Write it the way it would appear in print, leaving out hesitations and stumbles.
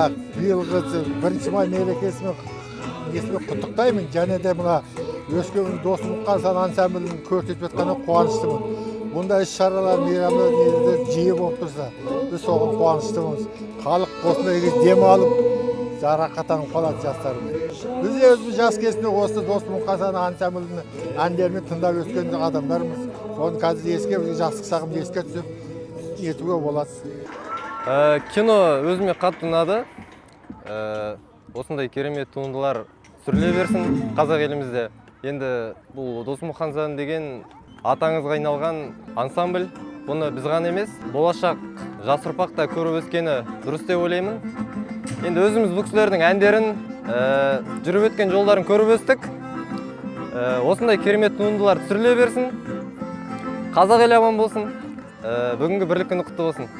Мына биылғы 1 май мерекесімен несімен құттықтаймын және де мына Өскемен Дос-Мұқасан ансамблінің көрсетіп жатқанына қуаныштымын. Бұндай іс шаралар, мейрамдар негізі жиі болып тұрса, біз соған қуаныштымыз. Халық осындай кезде демалып, жарақаттанып қалады жастарымыз. Біз де өзіміз жас кезінде осы Дос-Мұқасан ансамблінің әндерімен тыңдап өскен адамдармыз. Соны қазір еске, бізге жастық шағымыз еске түсіп нетуге болады. Кино өзіме қатты ұнады. Осындай керемет туындылар түсіріле берсін қазақ елімізде. Енді бұл Дос-Мұқасан деген аты аңызға айналған ансамбль. Бұны біз ғана емес, болашақ жас ұрпақ та көріп өскені дұрыс деп ойлаймын. Енді өзіміз бұл кісілердің әндерін, жүріп өткен жолдарын көріп өстік. Осындай керемет туындылар түсіріле берсін. Қазақ елі аман болсын. Бүгінгі Бірлік күні құтты болсын.